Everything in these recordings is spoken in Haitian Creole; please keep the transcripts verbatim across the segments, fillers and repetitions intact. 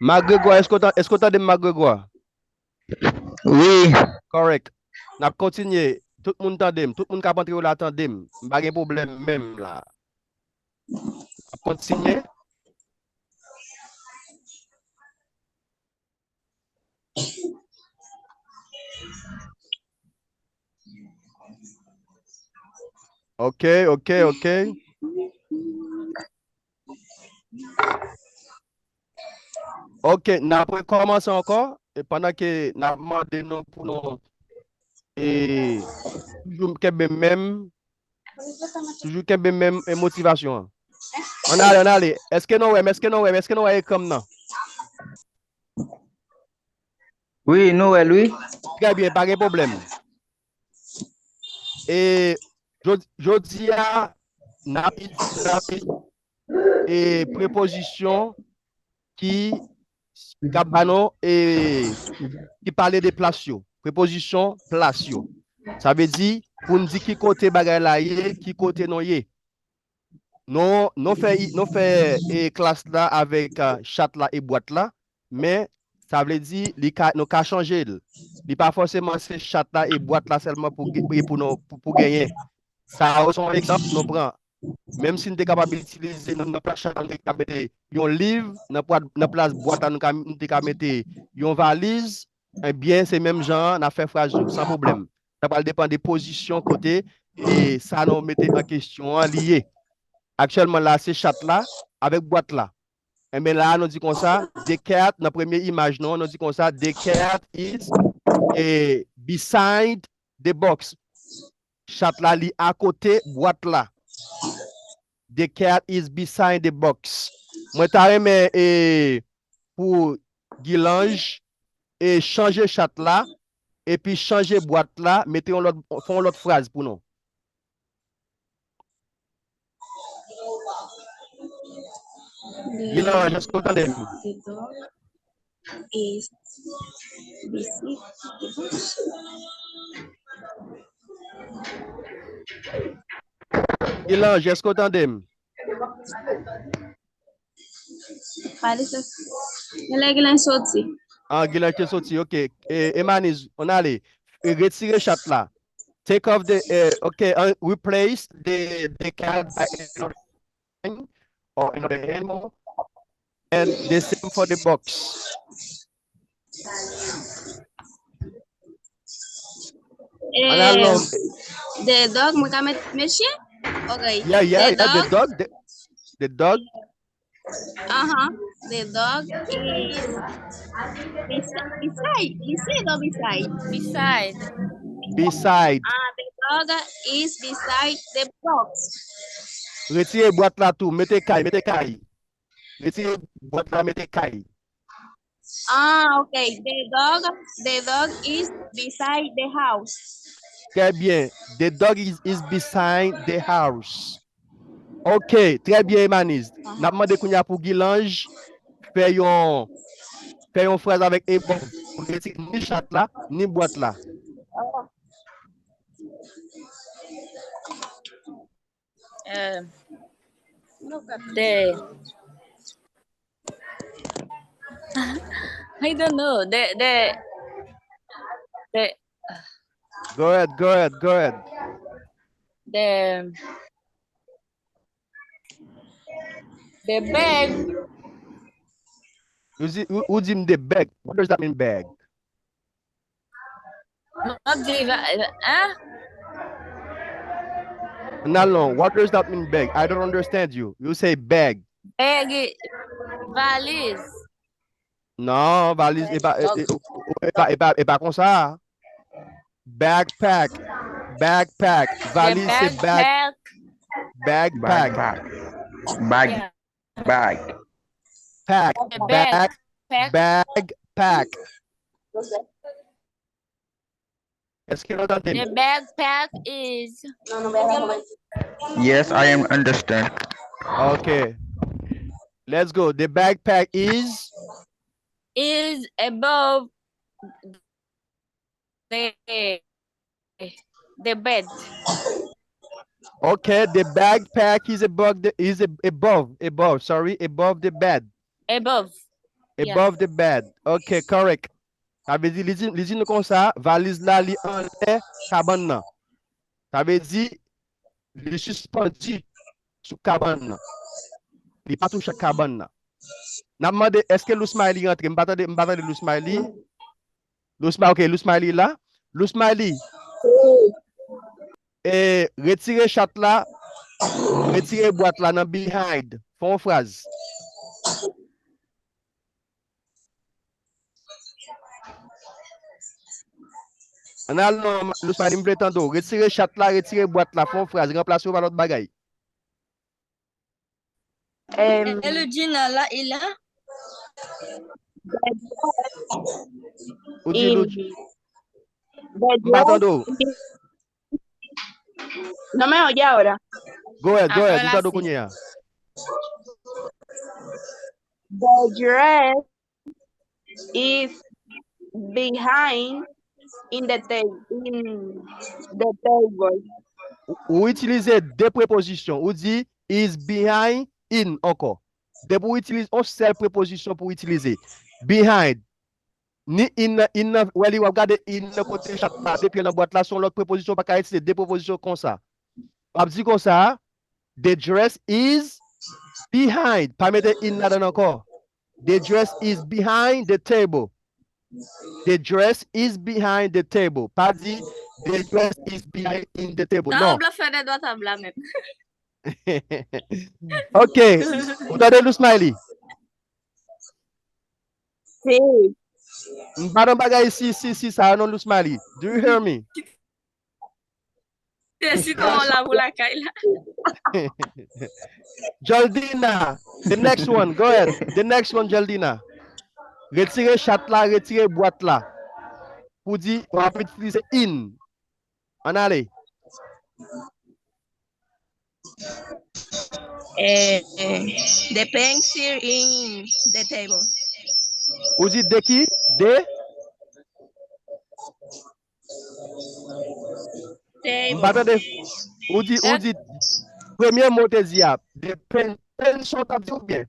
Mak Gregwa, èske w tan- èske w tande m, Mak Gregwa? Wi. Kòrèk. N ap kontinye. Tout moun tande m. Tout moun k ap antre yo la tande m. M pa gen pwoblèm menm la. N ap kontinye. Ok, ok, ok. Ok, n ap rekòmanse ankò. E pandan ke n ap mande nou pou nou e, toujou kenbe menm, toujou kenbe menm e, motivasyon an. Ann ale, ann ale. Èske nou wè m? Èske nou wè m? Èske nou wè ekran m nan? Wi, nou wè l, wi. Trè byen, pa gen pwoblèm. E jodi, jodi a, n ap, n ap e, prepozisyon ki, k ap ba nou e, ki pale de plas yo. Prepozisyon plas yo. Sa vle di, pou n di ki kote bagay la ye, ki kote nou ye. Nou, nou fè, nou fè e, klas la avèk a, chat la e bwat la, men sa vle di li ka, nou ka chanje l. Li pa fòseman se chat la e bwat la sèlman pou, pou, pou, nou, pou, pou genyen. Sa yo se yon egzanp nou pran. Menm si n te kapab itilize nan, nan plas chat la, nou te ka mete yon liv, nan, pwa- nan plas bwat la, nou, ka, nou te ka mete yon valiz, ebyen, se menm jan an, n ap fè fraz yo, san pwoblèm. Sa pral depann de pozisyon kote e sa nou mete an kesyon an li ye. Aktyèlman la, se chat la avèk bwat la. Enben la, nou di konsa, the cat, nan premye imaj nou, nou di konsa, the cat is e, beside the box. Chat la, li akote bwat la. The cat is beside the box. Mwen ta renmen e, pou Gilanj e chanje chat la, epi chanje bwat la, mete yon lòt, fè yon lòt fraz pou nou. Gilanj, èske w tande m? Gilanj, èske w tande m? Pale sa. Genlè Gilanj soti. Ah, Gilanj te soti, ok. E, Emaniz, ann ale. E, retire chat la. Take off the, eh, ok, uh, replace the, the cat by another thing or another animal. And the same for the box. Eh, the dog, mwen ka met, met chyen? Ok. Yeah, yeah, the dog, the, the dog. Uh-huh. The dog is beside, beside, beside or beside? Beside. Beside. Ah, the dog is beside the box. Retire bwat la tou, mete kay, mete kay. Retire bwat la, mete kay. Ah, ok. The dog, the dog is beside the house. Trè byen. The dog is, is beside the house. Ok, trè byen, Emaniz. N ap mande kounye a pou Gilanj fè yon, fè yon fraz avèk ebòv. Pou retire ni chat la, ni bwat la. Uh, the I don't know. The the the Go ahead, go ahead, go ahead. The the bag. Ou di, ou, ou di m the bag. What does that mean, bag? Mwen ap di, hein? Nan long, what does that mean, bag? I don't understand you. You say bag. Bag, valiz. Non, valiz, e pa, e, e, e pa, e pa, e pa konsa. Backpack. Backpack. Valiz se bag. Backpack. Bag. Bag. Pack. Backpack. Backpack. Èske nou tande m? The backpack is Yes, I am understand. Okay. Let's go. The backpack is is above the the bed. Okay, the backpack is above the, is ab- above, above, sorry, above the bed. Above. Above the bed. Ok, correct. Sa vle di, li di, li di nou konsa, valiz la, li anlè kabann nan. Sa vle di, li sispann sou kabann nan. Li pa touche ak kabann nan. N ap mande, èske Lou Smiley rantre? M pa tande, m pa tande Lou Smiley. Lou Smiley, ok, Lou Smiley la. Lou Smiley. E, retire chat la, retire bwat la nan behind. Fè yon fraz. Ann al non, Lou Smiley, m vle tande w. Retire chat la, retire bwat la, fè yon fraz, ranplase yo pa lòt bagay. Em, Hello, Gina, la, il a. Ou di Lou. M pa tande w. No me oye ahora. Go ahead, go ahead. M tande w kounye a. The dress is behind in the table. In the table. Ou, ou itilize de prepozisyon. Ou di is behind in ankò. Depi w itilize yon sèl prepozisyon pou w itilize. Behind. Ni in nan, in nan, wè li, w ap gade in nan kote chat la, depi nan bwat la, se yon lòt prepozisyon, w pa ka itilize de prepozisyon konsa. W ap di konsa, the dress is behind. Pa mete in ladan ankò. The dress is behind the table. The dress is behind the table. Pa di, the dress is behind in the table. Non. Tab la fè dèyè tab la menm. Ok. Ou tande Lou Smiley? Si. M pa nan bagay si, si, si, sa, non, Lou Smiley. Do you hear me? Se sitwon la pou lakay la. Jaldina, the next one, go ahead. The next one, Jaldina. Retire chat la, retire bwat la. Pou di, w ap itilize in. Ann ale. Eh, eh, the pencil in the table. Ou di de ki? De? M pa tande. Ou di, ou di, premye mo te di a, de pen, pencil, w t ap di oubyen?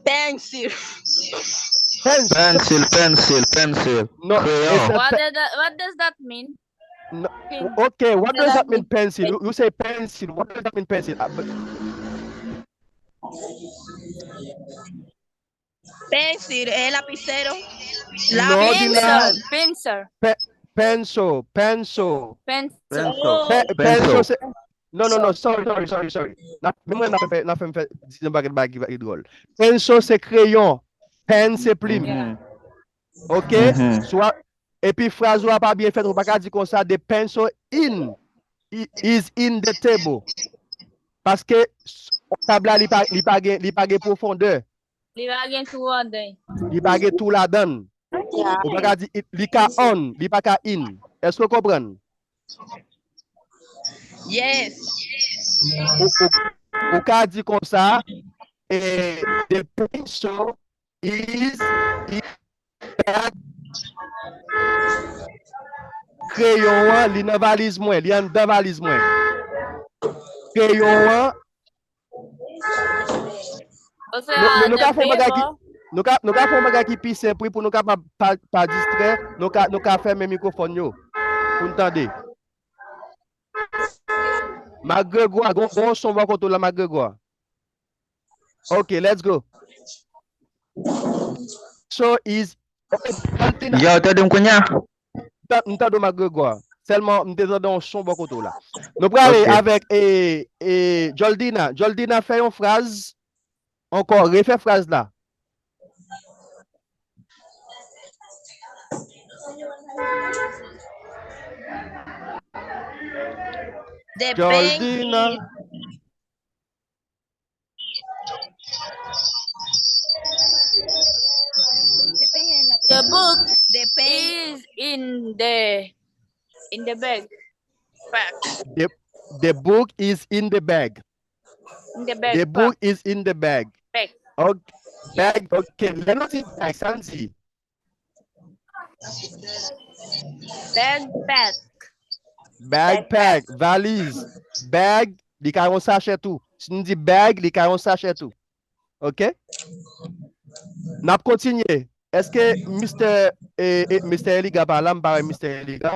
Pencil. Pencil. Pencil, pencil, pencil. No, it's a what, pe- does that, what does that mean? No. Okay, what does that mean, pencil? You, you say pencil. What does that mean, pencil? Uh, but- Pencil, eh, lapicero. No, Dina. Pencil, pencil. Pe- pencil, pencil. Pencil. Pencil. Pe- Pencil. Pencil, se- No, no, no, sorry, sorry, sorry, sorry. N ap, men mwen, n ap fè, n ap fè m fè di yon pakèt bagay ki, ki dwòl. Pencil se kreyon, pen se plim. Mhm. Ok? Mhm. Swa, epi fraz ou a pa byen fèt, ou pa ka di konsa, the pencil in, i- is in the table. Paske s- tab la, li pa, li pa gen, li pa gen pwofondè. Li pa gen tou andan. Li pa gen tou ladan. Ou pa ka di, it- li ka on, li pa ka in. Èske w konprann? Yes. Ou, ou, ou ka di konsa, eh, the pencil is in bag. Kreyon an, li nan valiz mwen, li anndan valiz mwen. Kreyon an, nou, nou, nou ka fè yon bagay ki, nou ka, nou ka fè yon bagay ki pi senp, wi, pou nou kapab pa, pa distrè, nou ka, nou ka fèmen mikwofòn yo, pou n tande. Mak Gregwa, gon, gon son bò kote w la, Mak Gregwa. Ok, let's go. So is, ok, Valentina. Yo, tande m kounye a? Ta- M tande w, Mak Gregwa. Sèlman, m te tande yon son bò kote w la. Nou prale Ok. Avèk e, e, Joldina. Joldina, fè yon fraz ankò. Refè fraz la. The Joldina. Pen The book the pen is in the in the bag. Bag. The, the book is in the bag. In the bag. The book is in the bag. Bag. Ok. Bag, ok. Lè nou di bag, sa n di? Backpack. Backpack, valiz. Bag, li ka yon sachè tou. Si nou di bag, li ka yon sachè tou. Ok? N ap kontinye. Èske Mistè e, e, Mistè Eliga pa la? M pa wè Mistè Eliga.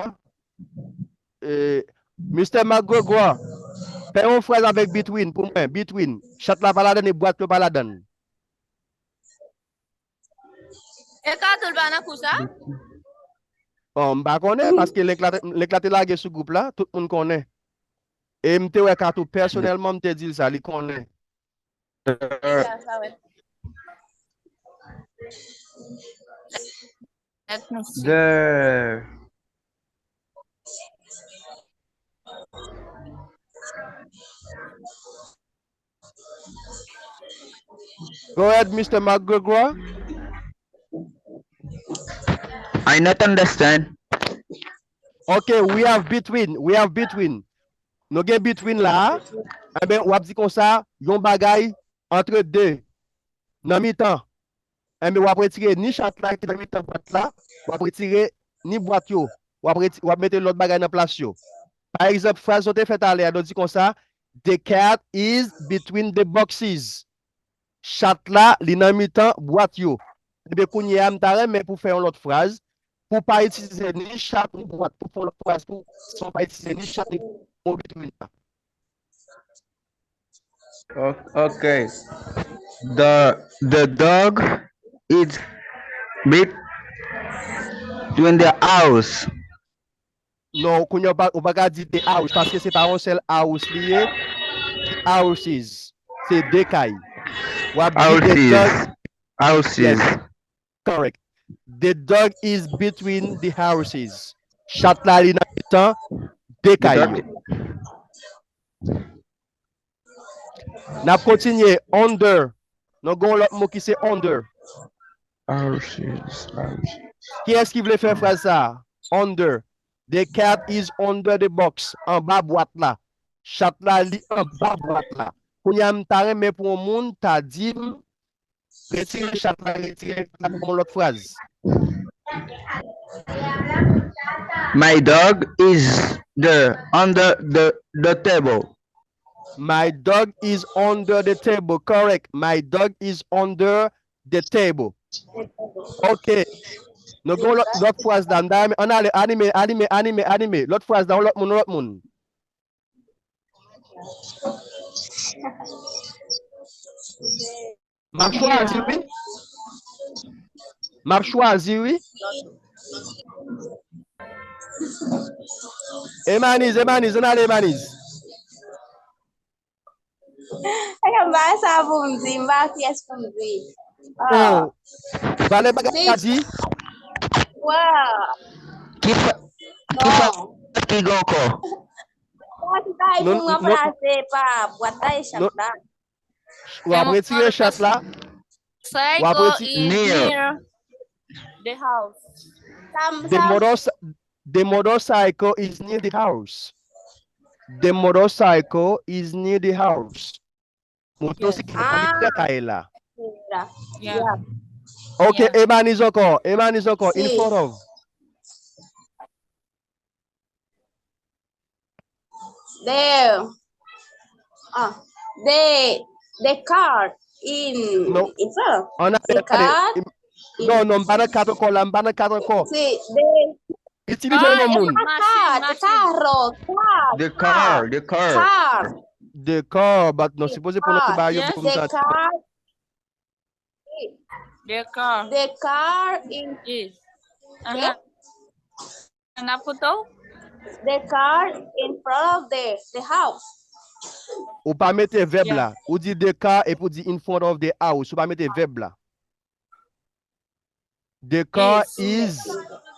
E, Mistè McGregor, fè yon fraz avèk between pou mwen. Between. Chat la pa ladann e bwat yo pa ladann. E Kato l pa nan kou sa? Bon, m pa konnen, paske link la, link la te lage sou gwoup la, tout moun konnen. E m te wè Kato pèsonèlman, m te di l sa, li konnen. The Go ahead, Mistè McGregor. I not understand. Ok, we have between, we have between. Nou gen between la. Enben, w ap di konsa, yon bagay antre de nan mitan. Enben, w ap retire ni chat la ki nan mitan bwat la, w ap retire ni bwat yo, w ap, reti, w ap mete lòt bagay nan plas yo. Pa egzanp, fraz nou te fè talè a, nou di konsa, The cat is between the boxes. Chat la, li nan mitan bwat yo. Ebyen, kounye a, m ta renmen pou fè yon lòt fraz, pou pa itilize ni chat ni bwat, pou fè yon lòt fraz, pou san pa itilize ni chat ni mo between la. Okay. The the dog is between the house. Non, kounye a ou pa ka di the house paske se pa yon sèl house li ye. The houses. Se de kay. W ap di the dog. Houses. Correct. The dog is between the houses. Chat la li nan mitan de kay yo. N ap kontinye. Under. Nou gen yon lòt mo ki se under. Houses. Houses. Kiyès ki vle fè fraz sa? Under. The cat is under the box. Anba bwat la. Chat la li anba bwat la. Kounye a m ta renmen pou yon moun ta di m retire chat la, retire chat la pou yon lòt fraz. My dog is the under the the table. My dog is under the table. Correct. My dog is under the table. Ok. Nou gen lòt fraz la. Ann ale, anime, anime, anime, anime. Lòt fraz la, yon lòt moun, yon lòt moun. M ap chwazi, wi. M ap chwazi, wi. Emaniz, Emaniz, ann ale, Emaniz. Mwen pa sa pou m di, mwen pa kiyès pou m di. Oh. Valè bagay sa di. Wow. Ki pa ki pa ki gen ankò. Mwen ki bay pou m ranplase pa bwat la e chat la. W ap retire chat la. Cycle is near the house. The motor, the motorcycle is near the house. The motorcycle is near the house. Moto siklèt la li prè kay la. Ok, Emaniz ankò. Emaniz ankò. In front of. The, uh, the, the car in, no. In front. Ann ale, ann ale. Non, non, m pa nan kat ankò la, m pa nan kat ankò. Itilize non moun. Car, the carro, car. The car, the car. Car. The car, but non, sipoze pwononse ba yo pou m tande. The car. The car in. Is. N ap koute w? The car in front of the, the house. Ou pa mete vèb la. Ou di the car epi ou di in front of the house. Ou pa mete vèb la. The car is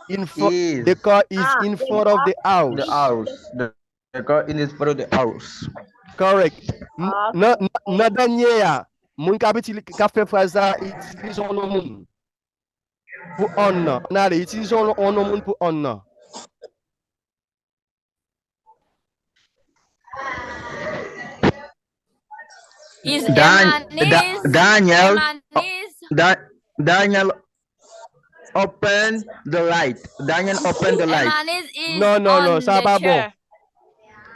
in front. The car is in front of the house. The house. The, the car is in front of the house. Correct. Nan nan dènye a, moun k ap itilize, k ap fè fraz sa, itilize yon non moun. Pou on nan. Ann ale, itilize yon non moun pou on nan. Is Dan, Emaniz. Daniel, Emaniz. Da, Daniel, open the light. Daniel, open the light. Emaniz is Non, non, non, on sa the pa bon. Chair.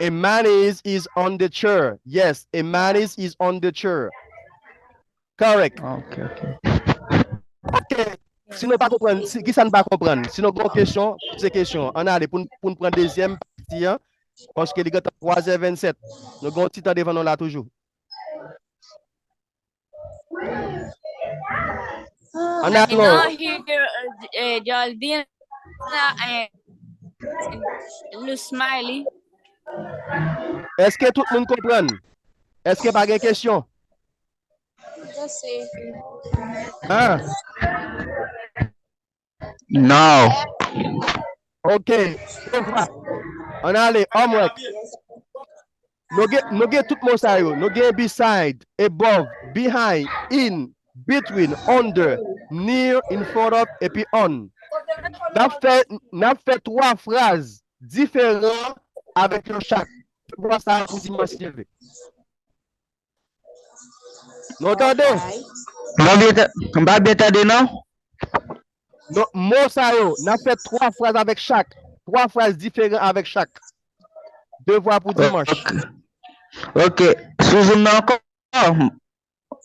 Emaniz is on the chair. Yes, Emaniz is on the chair. Correct. Ok, ok. Ok. Si nou pa konprann, si, kisa n pa konprann? Si nou gen yon kesyon, poze kesyon. Ann ale pou n, pou n pran dezyèm pati an, paske li gentan twazè vennsèt. Nou gen yon ti tan devan nou la toujou. Ann ale non. Here, uh, Geraldine and Lou Smiley. Èske tout moun konprann? Èske pa gen kesyon? Just say Hein? No. Ok. Ann ale, homework. Nou gen, nou gen tout mo sa yo. Nou gen beside, above, behind, in, between, under, near, in front of, epi on. N ap fè, n ap fè twa fraz diferan avèk yo chak. Fè sa pou dimanch si Dye vle. Nou tande? M pa byen ta- m pa byen tande non. Non, mo sa yo, n ap fè twa fraz avèk chak. Twa fraz diferan avèk chak. Devwa pou dimanch. Ok. Sou Zoom nan ankò?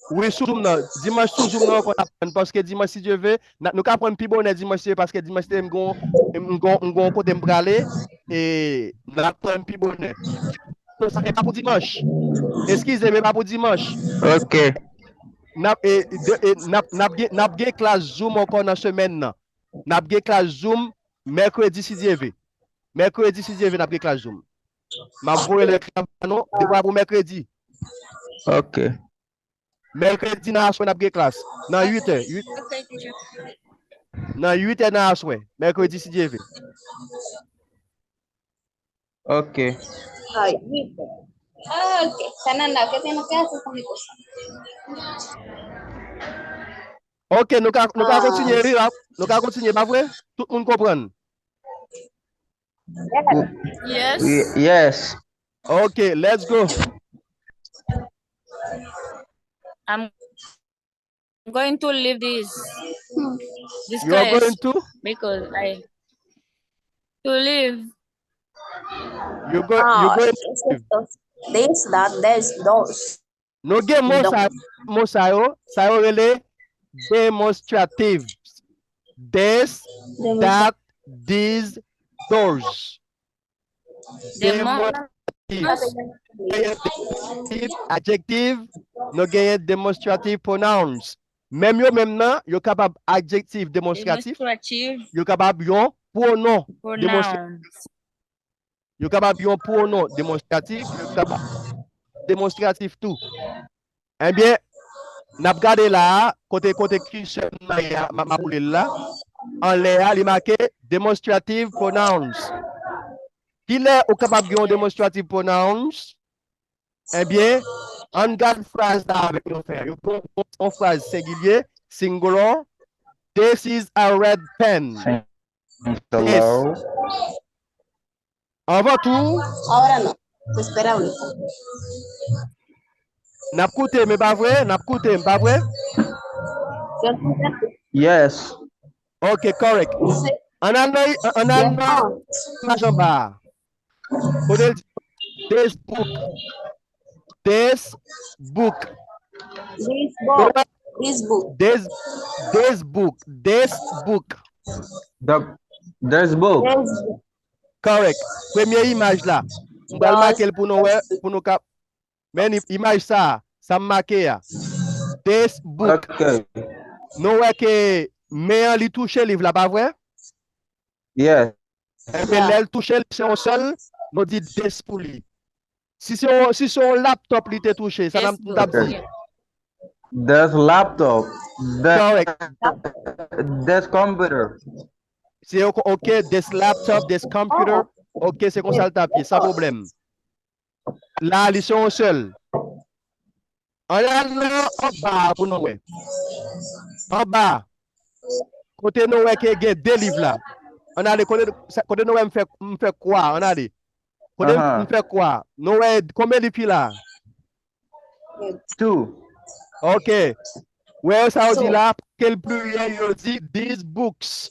Wi, sou Zoom nan. Dimanch sou Zoom nan ankò n ap pran paske dimanch si Dye vle, n a- nou ka pran pi bonè dimanch si Dye vle paske dimanch si Dye vle m gon m gon m gon kote m prale e n ap pran pi bonè. Sa e pa pou dimanch. Eskize, men pa pou dimanch. Ok. N ap e, de- e, n ap n ap gen n ap gen klas Zoom ankò nan semèn nan. N ap gen klas Zoom mèkredi si Dye vle. Mèkredi si Dye vle n ap gen klas Zoom. M ap voye lè klas ba nou, devwa pou mèkredi. Ok. Mèkredi nan aswè n ap gen klas. Nan uit è. Uit- Nan uit è nan aswè. Mèkredi si Dye vle. Ok. Ah, ok. Fernanda, ¿qué tienes que hacer con mi cosa? Ok, nou ka nou ka kontinye li la. Nou ka kontinye, pa vre? Tout moun konprann. Yes. Yes. Ok, let's go. I'm going to leave this this You are class going to? Because I to leave. You go, you Ah, going this, that, there's those. Nou gen mo sa mo sa yo, sa yo rele demonstratives. This, that, these, those. Demon. Demonstrative. Adjective, nou genyen demonstrative pronouns. Menm yo menm nan, yo kapab adjektif demonstratif, Demonstrative yo kapab yon pwonon demonstratif. pronouns. Yo kapab yon pwonon demonstratif, yo kapab demonstratif tou. Ebyen, n ap gade la a, kote kote ki sèm nan ye a, m ap boule l la. Anlè a, li make demonstrative pronouns. Kilè ou kapab gen yon demonstrative pronouns? Ebyen, ann gad fraz la avèk nou fè. Yo pran yon fraz sengilye, singular. This is a red pen. Hello. Anvan tou, Ahora no. Espera ahorita. n ap koute, men pa vre? N ap koute, men pa vre? Yes. Ok, correct. Ann al nan, ann al nan paj anba a. Kote l di, this book. This book. This book. This book. This, this book. This book. The, this book. This book. Correct. Premye imaj la. M pral make l pou nou wè, pou nou kap. Men i- imaj sa, sa m make a. This book. Ok. Nou wè ke men an li touche liv la, pa vre? Yes. Ebyen, lè l touche l, se yon sèl, nou di this pou li. Si se yon, si se yon laptop li te touche, sa n ap n t ap di. This laptop. This, Correct. This computer. Se ok, this laptop, this computer. Ok, se konsa l t ap ye, san pwoblèm. La, li se yon sèl. Ann al nan anba a pou nou wè. Anba. Kote nou wè ke gen de liv la. Ann ale, kote, kote nou wè m fè, m fè kwa, ann ale. Kote m fè kwa. Nou wè konbyen liv ki la? Two. Ok. Wè sa yo di la, ke l pliryèl, yo di these books.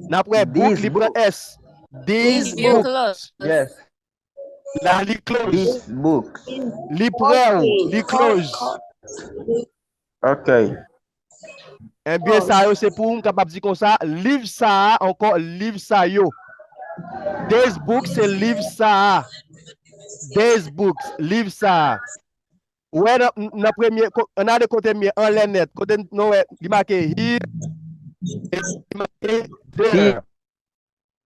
N ap wè book, li pran S. These books. Yes. La, li close. This book. Li prè w, li close. Ok. Ebyen, sa yo se pou m kapab di konsa, liv sa a, ankò, liv sa yo. This book se liv sa a. This books, liv sa a. Ou wè nan, nan premye, ko- ann ale kote m ye, anlè nèt, kote nou wè, li make here, epi li make there.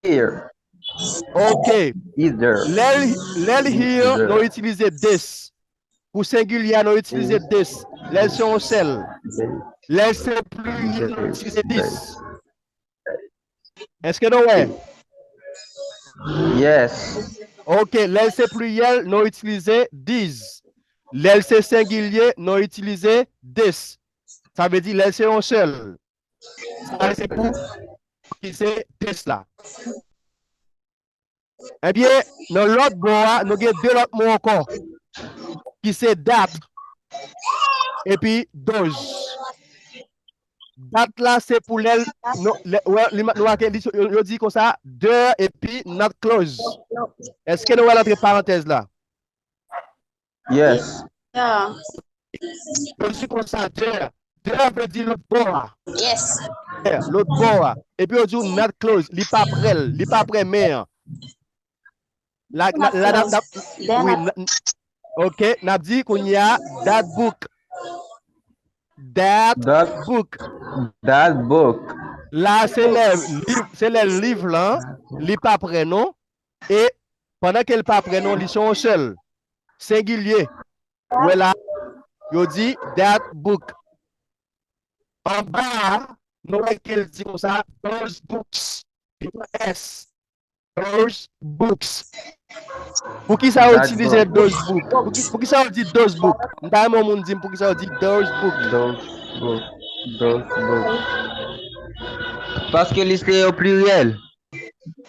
Here. Ok. Is there. Lè l lè l here, nou itilize this. Pou sengilye a, nou itilize this. Lè l se yon sèl. Lè l se pliryèl, nou itilize this. Èske nou wè? Yes. Ok, lè l se pliryèl, nou itilize these. Lè l se sengilye, nou itilize this. Sa vle di lè l se yon sèl. Sa se pou ki se this la. Ebyen, nan lòt bò a, nou gen de lòt mo ankò, ki se that, epi those. That la, se pou lè l, nou, lè, wè, li ma- nou make, li, yo, yo di konsa, there epi not close. Èske nou wè l antre parantèz la? Yes. Yeah. Yo di konsa, there. There vle di lòt bò a. Yes. There, lòt bò a. Epi yo di w not close, li pa prè l, li pa prè men an. La, la, la, la, la, Then wi, I- na- ok, n ap di kounye a that book. That That book. That book. La, se lè liv, se lè liv lan, li pa prè non. E pandan ke l pa prè non, li se yon sèl. Sengilye. Ou wè la, yo di that book. Anba a, nou wè ke l di konsa, those books. Li pran S. Those books. Pou ki sa yo That itilize book. Those book? Pou ki, pou ki sa yo di those book? M ta renmen yon moun di m pou ki sa yo di those book. Those book. Those book. Paske li se o pliryèl.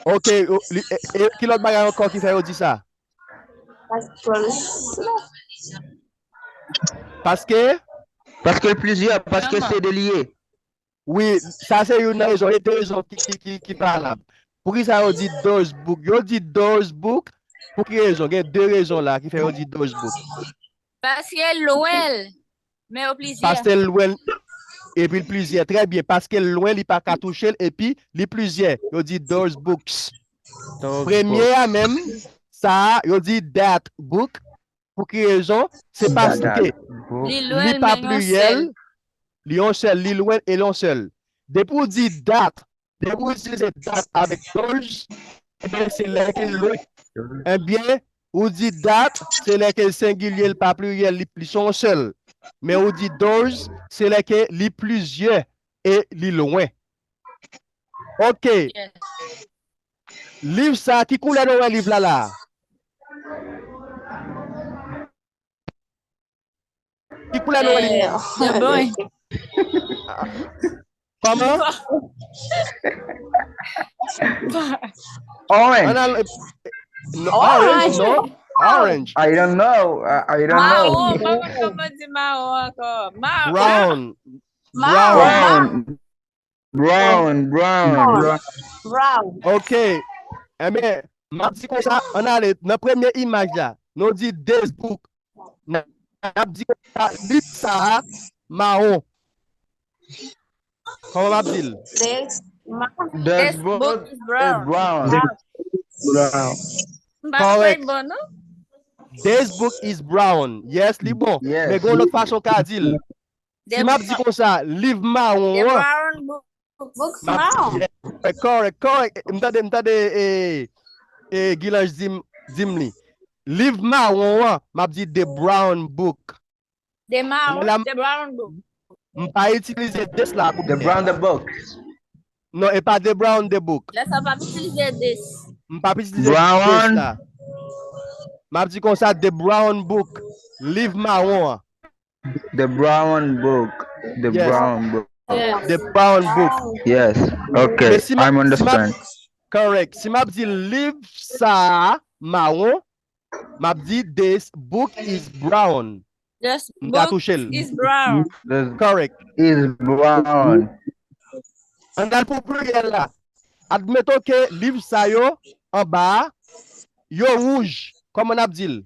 Ok, yo- li- e, e, ki lòt bagay ankò ki fè yo di sa? Paske Paske? Paske l plizyè, paske Vrèman. Se de li ye. Wi, sa se youn nan rezon. E de rezon ki, ki, ki, ki valab. Pou ki sa yo di those book? Yo di those book. Pou ki rezon? Gen de rezon la ki fè yo di those book. Paske l lwen l, men yo plizyè. Paske l lwen l, epi l plizyè. Trè byen. Paske l lwen, li pa ka touche l, epi li plizyè. Yo di those books. Premye a menm, sa a, yo di that book. Pou ki rezon? Se paske Li lwen li l, pa men yon pliryèl, sèl. Li yon sèl, li lwen e li yon sèl. Depi w di that, depi w itilize that avèk those, ebyen, se lè ke l lwen. Ebyen, ou di that, se lè ke l sengilye, l pa pliryèl, li, li se yon sèl. Men ou di those, se lè ke li plizyè e li lwen. Ok. Yes. Liv sa, ki koulè nou wè liv la la? Ki koulè nou wè liv la? Bon. Kòman? Orange. Ann al, no, orange, no. Orange. I don't know. I, I don't know. Mawon, pa konn kòman di mawon ankò. Mawon. Brown. Mawon. Brown. Brown, brown, brown. Brown. Ok. Enben, m ap di konsa, ann ale nan premye imaj la. Nou di this book. N ap di konsa, liv sa a mawon. Kòman m ap di l? This ma- This This book book is is brown. brown. Brown. Brown. M pa Correct. French bon, non? This book is brown. Yes, li bon. Yes. Men gen yon lòt fason ka di l. Si m ap di konsa, liv mawon The an, brown book. Books m ap mawon. di, correct, correct. M tande, m tande e, e, Gilanj di m, di m li. Liv mawon an, m ap di the brown book. The mawon, La- the brown book. M pa itilize this la pou The brown the book. Non, e pa the brown the book. Lè sa pa itilize this. M pa itilize Brown. This la. M ap di konsa the brown book. Liv mawon an. The brown book. The Yes. Brown book. Yes. The brown book. Yes. Men Okay. si ma- I'm si ma- understand. Correct. Si m ap di liv sa a mawon, m ap di this book is brown. This M ka book touche l. Is brown. This Correct. is brown. Ann al pou pliryèl la. Admeton ke liv sa yo anba a, yo wouj. Kòman n ap di l?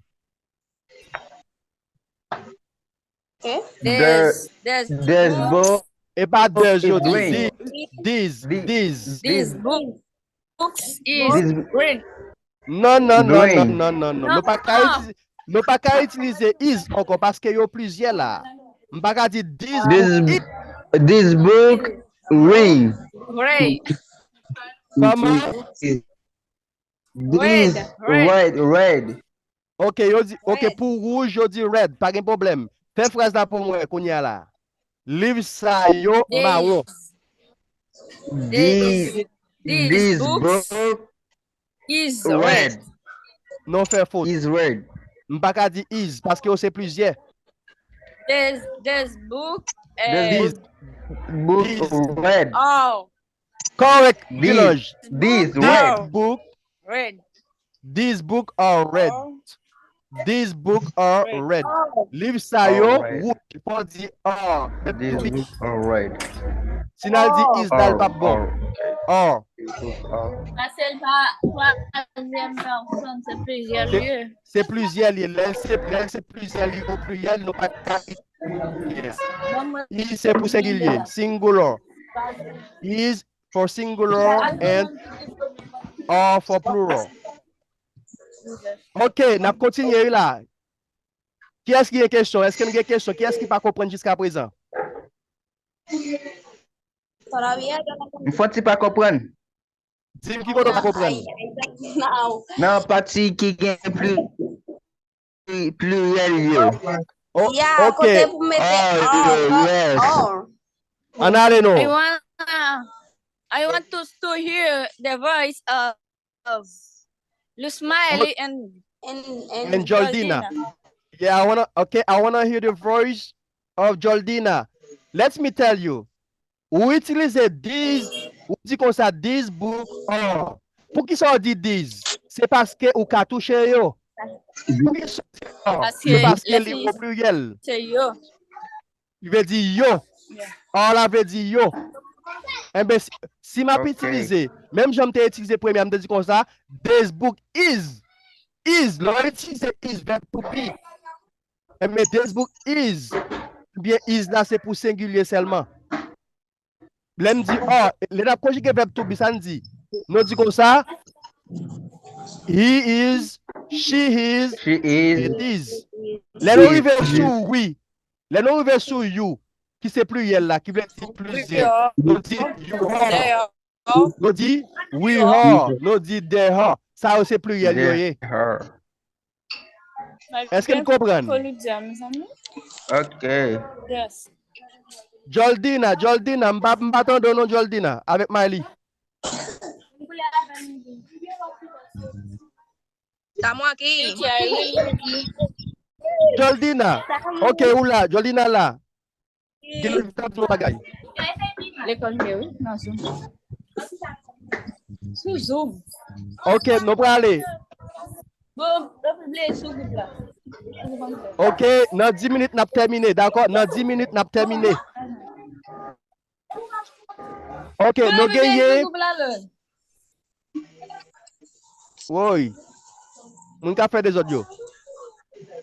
There's, there's book. E pa there's yo di. These, these. These books is This green. Non, non, non, Green. non, non, non, non. Nou pa ka itilize, nou pa ka itilize is ankò paske yo plizyè la. M pa ka di these book This is this book ring. Gray. Kòman? This Red. Red, red. Ok, yo di, ok, Red. Pou wouj, yo di red. Pa gen pwoblèm. Fè fraz la pou mwen kounye a la. Liv sa yo mawon. This These this books book is red. Red. Non, fè fot. Is red. M pa ka di is paske yo se plizyè. There's, there's book This and book book red. Oh, Kòrèk, This Guilòj. this These red. book, red. these book are red. Oh, These book are red. Red. Liv sa yo Alright. Wouj. Fò di are. This book are red. Si n al di is la, l p ap bon. Are. Are. This book are Paske l pa twazyèm pèsòn, se plizyè l ye. Se plizyè li. Lè se, lè se plizyè li o pliriyèl, nou pa ka itilize. Ban mwen Is se pou sengilye, singular. Is for singular and are for plural. Ok, n ap kontinye wi la. Kiyès ki gen kesyon? Èske nou gen kesyon? Kiyès ki pa konprann jiska prezan? Todavía yo no M fò ti pa konprann. Di m ki kote w pa konprann. No. Nan pati ki gen pli pliriyèl yo. Oh, Yeah, ok. Kote pou mete Oh, are, yes. Are. Ann ale I non. wanna, I want to, to hear the voice of, of Luz Smiley and And, and, And Jordina. Yeah, I wanna, okay, I wanna hear the voice of Jordina. Let me tell you. Ou itilize these, ou di konsa these book are. Poukisa w di these? Se paske ou ka touche yo. Poukisa w di are? Paske Se paske lè li fini o pliriyèl. Se yo. Li vle di yo. Yeah. Are la vle di yo. Enben, si, si m ap Ok. itilize, menm jan m te itilize premye a, m te di konsa, this book is. Is, lè w itilize is, verb to be. Enben, this book is. Ebyen, is la, se pou sengilye sèlman. Lè m di are, lè n ap konjige verb to be, sa n di? Nou di konsa, he is, she is, She is. it is. Lè nou rive sou we, lè nou rive sou you, ki se pliriyèl la, ki vle di plizyè, nou di you are. Nou di we are, nou di they are. Sa yo se pliriyèl yo ye. Her. Èske n konprann? Kolodia, mezanmi. Ok. Yes. Jordina, Jordina, m pa, m pa tande w non, Jordina, avèk Miley. Estamos aquí. Jordina, ok, ou la, Jordina la. Gen lè w t ap di yon bagay. Lekòl m ye wi, nan Zoom. Sou Zoom. Ok, nou prale. Bon, yo pibliye sou gwoup la. Ok, nan dis minit n ap tèmine, dakò? Nan dis minit n ap tèmine. Ok, nou genyen. Woy. Moun k ap fè dezòd yo.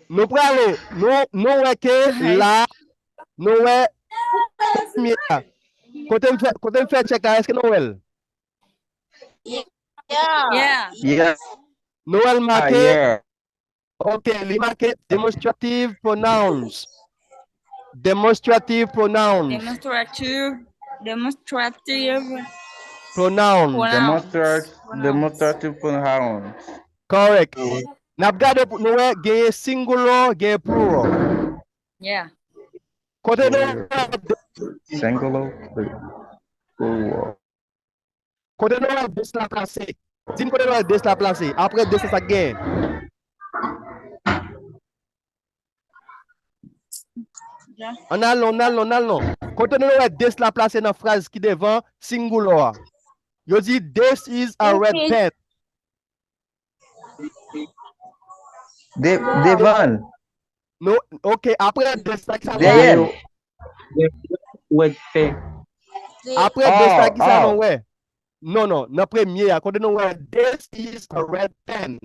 Nou prale, nou, nou wè ke la, nou wè premye a. Kote m fè, kote m fè tchèk la, èske nou wè l? Yeah. Yeah. Yeah. Nou wè l Ah, make? yeah. Ok, li make demonstrative pronouns. Demonstrative pronouns. Demonstrative. Demonstrative. Pronouns. Pronouns. Demonstra- Pronouns. Demonstrative pronouns. Kòrèk. N ap gade pou nou wè genyen singular, genyen plural. Yeah. Kote nou wè Singular. Plural. Kote nou wè this la plase? Di m kote nou wè this la plase. Apre this la sa k genyen. Ann al non, ann al non, ann al non. Kote nou wè this la plase nan fraz ki devan singular a? Yo di this is a red pen. De- Devan. Nou, ok, apre this la ki sa nou Dèyè. wè? Red pen. Apre this la ki sa nou wè? Non, non, nan premye a, kote nou wè this is a red pen.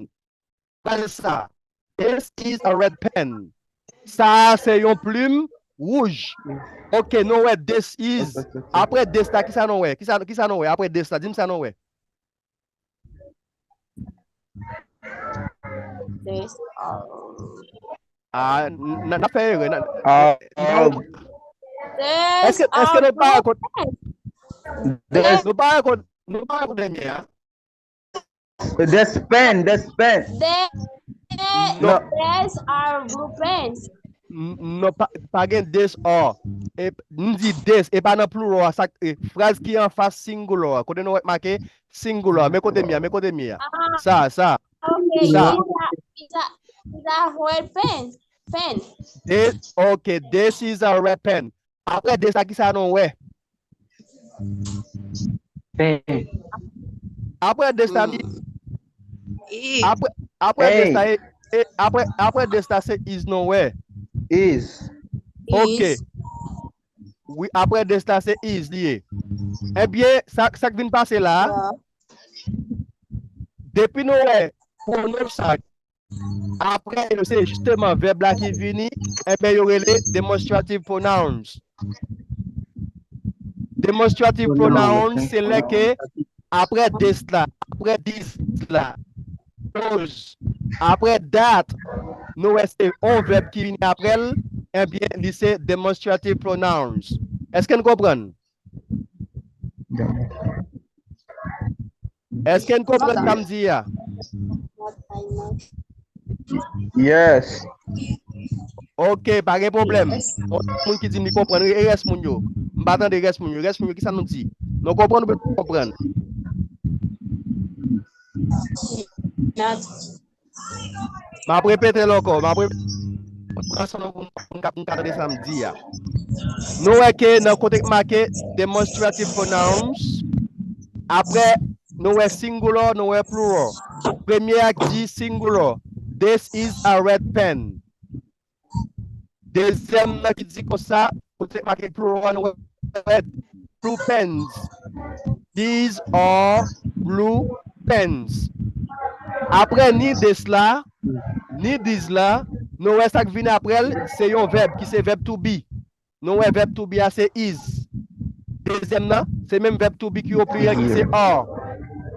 Gade sa. This is a red pen. Sa a se yon plim Wouj. Ok, nou wè this is. Apre this la, kisa nou wè? Kisa, kisa nou wè? Apre this la, di m sa nou wè. This, um, Ah, n-, n-, n ap fè erè. N-, Ah, n-, ah. This Èske, èske nou pa are wè kot, this nou pa wè kot, nou pa wè kot dènye a? This pen, this pen. They, No. These are blue pens. N-, non, pa, pa gen this or. E, m di this, e pa nan plural a, sa, e, fraz ki anfas singular a. Kote nou wè make singular. Men kote m ye a, men kote m ye a. Ah, Sa, sa. Okay, Sa. These are, these are, these are red pens. Pen. This, okay, this is a red pen. Apre this la, kisa nou wè? Pen. Apre this la, mi, Is. apre, apre this la, e, e, apre, apre this la, se is nou wè. Is. Ok. Is. Wi, apre this la, se is li ye. Ebyen, sa, sa k vin pase la, Yeah. depi nou wè pwonon sa, apre yo, se jisteman vèb la ki vini, ebyen, yo rele demonstrative pronouns. Demonstrative Pronouns, pronouns, ok. se lè ke apre this la, apre this la, those, apre that, nou wè se yon vèb ki vini apre l, ebyen, li se demonstrative pronouns. Èske n konprann? Èske n konprann sa m di a? Yes. Ok, pa gen pwoblèm. Yon moun ki di m li konprann. E rès moun yo? M pa tande rès moun yo. Rès moun yo, kisa nou di? Nou konprann oubyen nou pa konprann? Not M ap repete l ankò, m ap repete l ansanm pou n, pou n ka, pou n ka tande sa m di a. Nou wè ke nan kote k make demonstrative pronouns, apre nou wè singular, nou wè plural. Premye a k di singular, this is a red pen. Dezyèm nan ki di konsa, kote make plural, nou wè red, blue pens. These are blue pens. Apre ni this la, ni these la, nou wè sa k vini apre l, se yon vèb ki se vèb to be. Nou wè vèb to be a se is. Dezyèm nan, se menm vèb to be ki o pliyèl ki se are.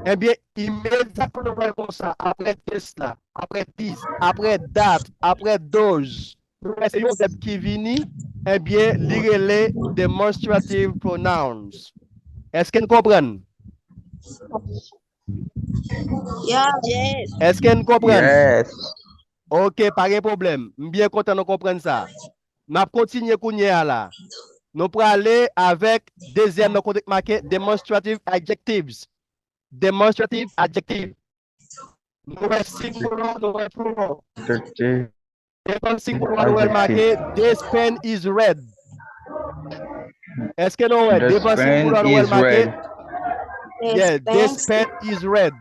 Ebyen, imedyatman nou wè konsa, apre this la, apre this, apre that, apre those, nou wè se yon vèb ki vini, ebyen, li rele demonstrative pronouns. Èske n konprann? Yeah. Yes. Èske n konprann? Yes. Ok, pa gen pwoblèm. M byen kontan nou konprann sa. N ap kontinye kounye a la. Nou prale avèk dezyèm nan kote k make demonstrative adjectives. Demonstrative adjective. Nou wè singular, nou wè plural. Adjective. Devan singular nou wè l make, Adjective. This pen is red. Èske nou wè? This Devan pen singular nou wè l is make, red. Yeah, this This pen pen is red.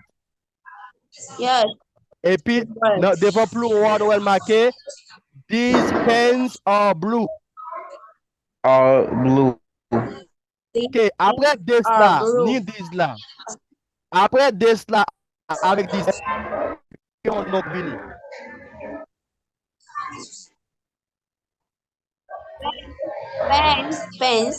Yes. Epi, Red. nan, devan plural nou wè l make, these pens are blue. Are blue. Ok, apre this la, ni this la. Apre this la, avèk this, yon non k vini. Pens, pens,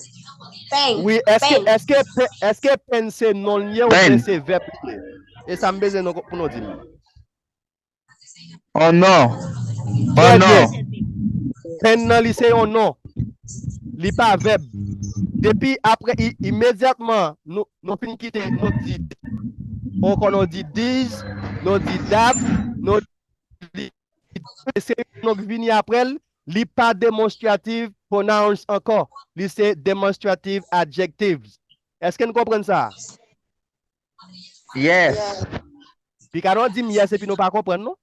pens. Wi, èske, pens. èske, pe- èske pen se non l ye oubyen Pen. se vèb li ye? E sa m bezwen nou, pou nou di m. Oh non. Oh Trè non. byen. Pen nan li se yon non. Li pa vèb. Depi apre, i- imedyatman, nou, nou fin kite, nou di, ankò nou di this, nou di that, nou di, se yon non k vini apre l, li pa demonstrative pronouns ankò. Li se demonstrative adjectives. Èske n konprann sa? Yes. Pika nou di m yes epi nou pa konprann, non?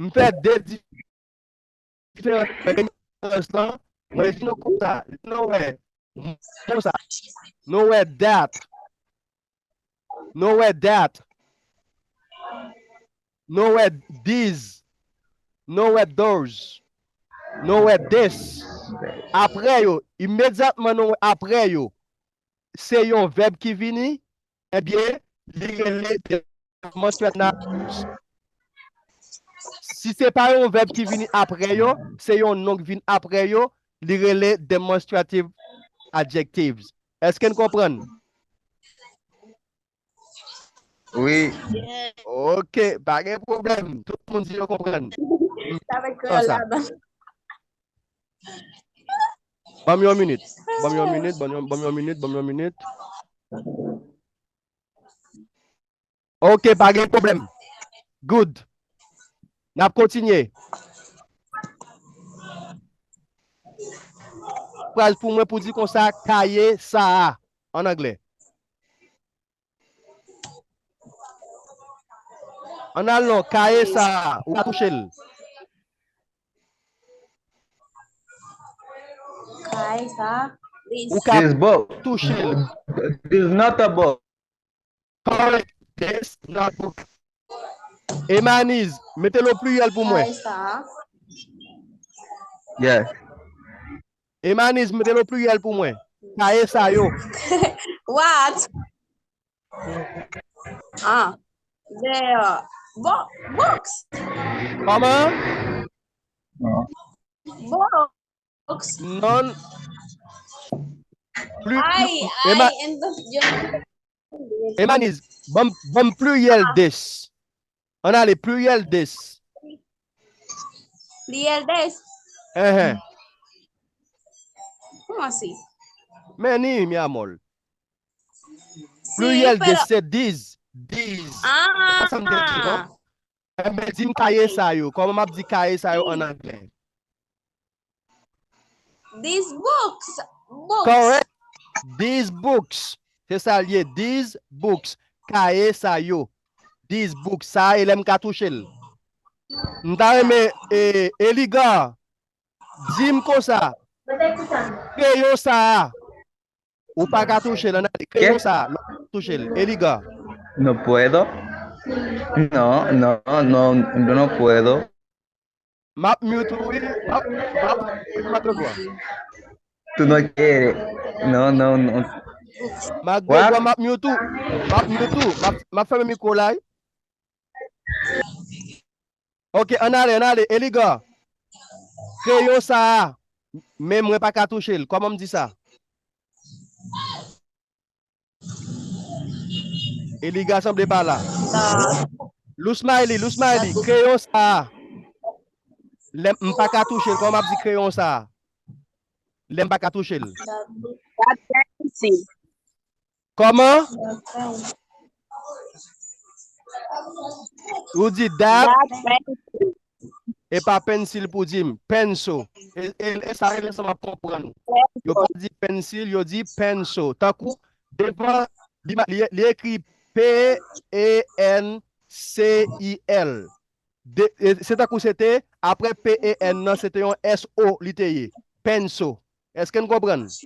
M fè de diferan diferans lan, mwen di nou konsa, nou wè, konsa, nou wè that, nou wè that, nou wè these, nou wè those, nou wè this. Apre yo, imedyatman nou wè apre yo, se yon vèb ki vini, ebyen, li rele demonstrative nouns. Si se pa yon vèb ki vini apre yo, se yon non ki vin apre yo, li rele demonstrative adjectives. Èske n konprann? Wi. Ok, pa gen pwoblèm. Tout moun di yo konprann. Sa vek kreyòl ladan. Ban m yon minit. Ban m yon minit, ban m yon, ban m yon minit, ban m yon minit. Ok, pa gen pwoblèm. Good. N ap kontinye. Fraz pou mwen pou di konsa, kaye sa a, an anglè. Ann al non, kaye sa a, ou ka touche l. Kaye sa a, this. Ou ka This book. touche l. This not a book. Correct. This notebook. Emaniz, mete l o pliryèl pou mwen. Kaye sa a. Yeah. Emaniz, mete l o pliryèl pou mwen. Kaye sa yo. What? Ah. The uh, bo books. Kòman? Books. Non. Pli, I, Ema- I, and the, Emaniz, ban m- ban m pliryèl this. Ann ale, pliryèl this. Pliryèl this. Enhen. Kòman se? Many, mi amor. Si, Pliryèl pero- this, se these. These. Sa m te di, non? Ah, Enben, di m kaye sa yo. Kòman m ap di kaye sa yo an anglè? These books. Books. Correct. These books. Se sa l ye. These books. Kaye sa yo. These books. Sa a, e lè m ka touche l. M ta renmen, e, Eliga, di m konsa. Kreyon sa a. Ou pa ka touche l, ann ale. Kreyon sa a. Lè w touche l. Eliga. No puedo. No, no, no, no puedo. M ap mute ou, wi. M ap, m ap, m ap mute ou. Tú no quieres. No, no, no. Magdegwa, m ap mute ou. M ap mute ou. M ap, m ap fèmen mikwo la, wi. Ok, ann ale, ann ale. Eliga. Kreyon sa a. Men mwen pa ka touche l. Kòman m di sa? Eliga sanble pa la. Lou Smiley, Lou Smiley, kreyon sa a. Lè m pa ka touche l, kòman m ap di kreyon sa a? Lè m pa ka touche l. That pencil. Kòman? Ou di that, That pencil. e pa pencil pou di m, pencil. E, e, e sa rele sa m ap konprann. Yo pa di pencil, yo di pencil. Tankou, devan, li, ma- li, li ekri P E N C I L. De- e, se tankou se te, apre P E N nan, se te yon S O li te ye. Pencil. Èske n konprann?